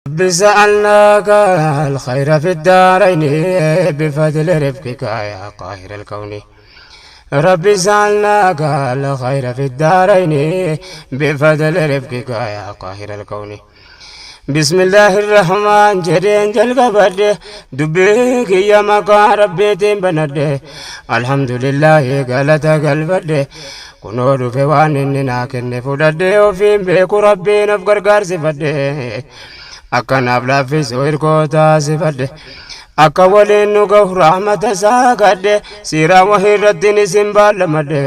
رب سألناك الخير في الدارين بفضل رفقك يا قاهر الكون. رب سألناك الخير في الدارين بفضل رفقك يا قاهر الكون. بسم الله الرحمن جرين جل قبر دبيك يا مقا ربي بند. الحمد لله قالت قلبد kunoo dhufe waan inni naa kenne fudhadhe ofiin beeku rabbiin of gargaarsifadhe akkanaaf laaffisu hirkoo taasifadhe akka waliin nu gahu rahmata isaa kadhe siiraa wahii irrattiin isin baallamadhe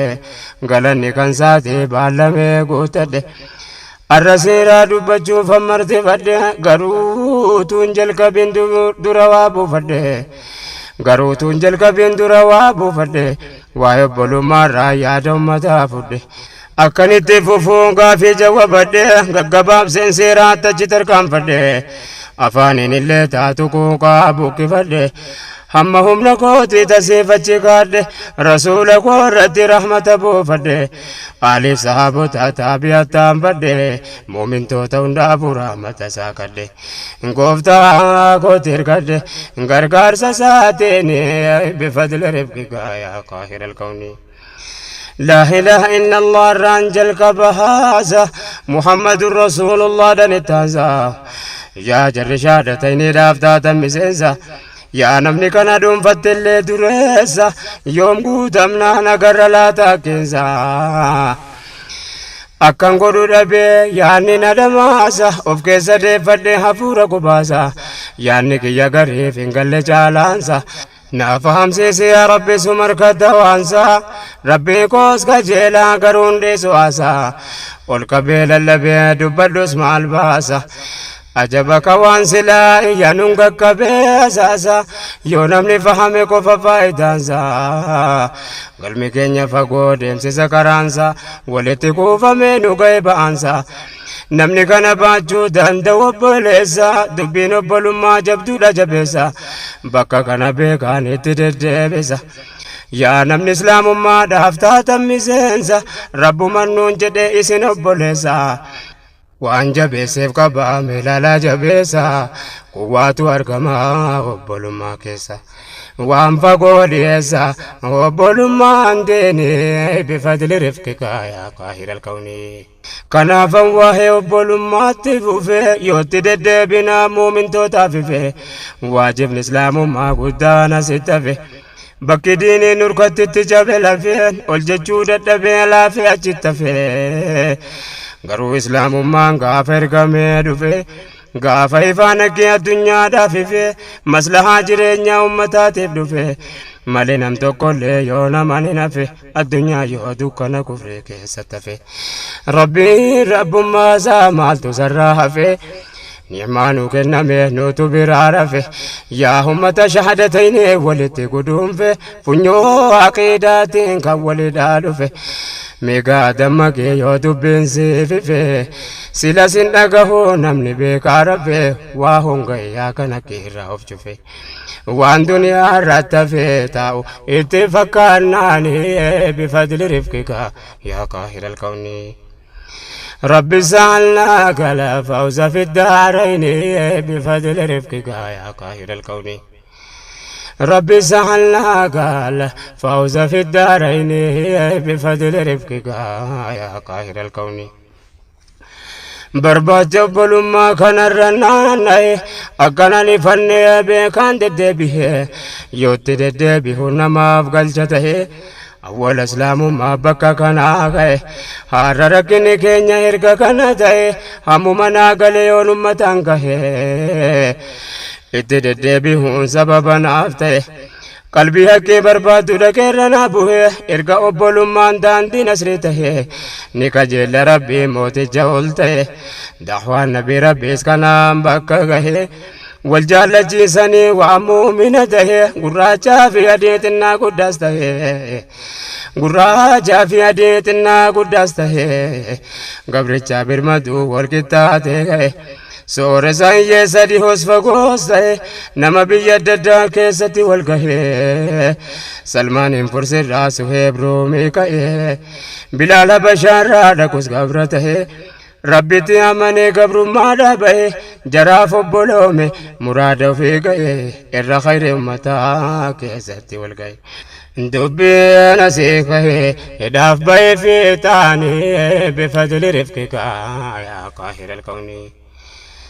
galanni kan saatee baallamee guutadhe. Arra seeraa dubbachuuf ammartifadhe garuu tuun jalqabin dura waa buufadhe garuu tuun jalqabin dura waa buufadhe waa'ee obbolummaarraa yaada ummataa fudhe akkanitti fufuun gaafii jawwabadhe gaggabaabseen seeraatti achi tarkaanfadhe afaaniin illee taatu quuqaa buqqifadhe hamma humna kootii tasiifachi kaadhe rasuula koo irratti rahmata buufadhe aaliif sahaabota taabi'attaan badhe muumintoota hundaafuu rahmata isaa kadhe gooftaa kooti hirkadhe gargaarsa isaatiin bifadli rifqika yaa qaahira alkawni. لا إله إلا الله رانجل كبهازا محمد رسول الله دنتازا يا جر شهادتين دافتاتا مسنسا yaa namni kana dhuunfattillee dureessa yoom guutamnaa nagarra laataa keensa akkan godhu dhabee yaanni na dhamaasa of keessa deeffadhee hafuura gubaasa yaanni kiyya gariif hin galle caalaansa naa fahamsiisi yaa rabbi sumarka dawaansa rabbii koos kajeelaa garuun dhiisu haasa ol qabee lallabee dubbadhus maal baasa ajaba ka waan silaa iyyanuun qaqqabee asaasa yoo namni fahame qofa faayidaansa galmi keenya fagoo deemsisa karaansa walitti kuufamee nu ga'e ba'aansa namni kana baachuu danda'u obboleessa dubbiin obbolummaa jabduudha jabeessa bakka kana beekaan itti deddeebisa. Yaa namni islaamummaadhaaf taatan miseensa rabbuman nuun jedhe isin obboleessa. Waan jabeesseef qabame ilaalaa jabeessa kuwaatu argama obbolummaa keessa. Waan fagoo dhiyeessa obbolummaan deeni bifadli rifqika yaa qaahira alkawni. Kanaafan waa'ee obbolummaatti fufe yootti deddeebinaa muumintootaaf ife waajibni islaamummaa guddaan asitti hafe. Bakki diiniin nurkattitti cabe lafeen ol jechuu dadhabee laafee achitti hafe. Garuu islaamummaan gaafa ergamee dhufe gaafa ifaan haqqee addunyaadhaaf ife maslahaa jireenyaa ummataatiif dhufe malee nam tokkollee yoo naman hin hafe addunyaa yoo dukkana kufree keessatti hafe. Rabbiin rabbummaa isaa maaltu sarraa hafe ni'maa nu kenname nutu biraa rafe yaa ummata shahadatayni walitti guduunfe funyoo aqiidaatiin kan walidhaa dhufe. Meegaa dammaqee yoo dubbiin siifife sila sin dhagahu namni beekaa rafe waa hongayyaa kana keerraa of cufe waan duniyaa irratti hafe taa'u itti fakkaannaani bifadli rifqika yaa qaahira alkawni. رب سألناك الفوز في الدارين بفضل رفقك يا قاهر الكون. رب سألناك الفوز في الدارين بفضل رفقك يا قاهر الكون. Barbaacha obbolummaa kanarra naanna'e akkanaan ifannee beekaan deddeebi'e yootti deddeebi'u namaaf galcha ta'e awwala islaamummaa bakka kanaa ka'e har'a rakkinni keenya erga kana ta'e hammuma naa galee yoon ummataan gahe itti deddeebi'uun sababa naaf ta'e qalbii haqqee barbaaddu dhaqeerra naa bu'e erga obbolummaan daandii nasrii ta'e ni kajeella rabbii mooticha ol ta'e dahwaan nabii rabbiis kanaan bakka gahe wal jaallachiisanii waa muumina ta'e gurraachaa fi adii xinnaa guddaas ta'e gurraachaa fi adii xinnaa guddaas ta'e gabrichaa birmaduu wal qixxaatee ga'e. Sooressa hiyyeessa dhihoos fagoos ta'e nama biyya adda addaa keessatti wal gahe Salmaaniin Fursirraa Suheeb Ruumii ka'e Bilaal Habashaarraa dhaqus gabra ta'e Rabbitti amanee gabrummaadhaa bahe Jaraaf obboloome muraada ofii ga'e, irra khayri ummataa keessatti wal ga'e. Dubbiin asii ka'e hidhaaf ba'ee fi taanii, bifadli rifqika yaa qaahira alkawni.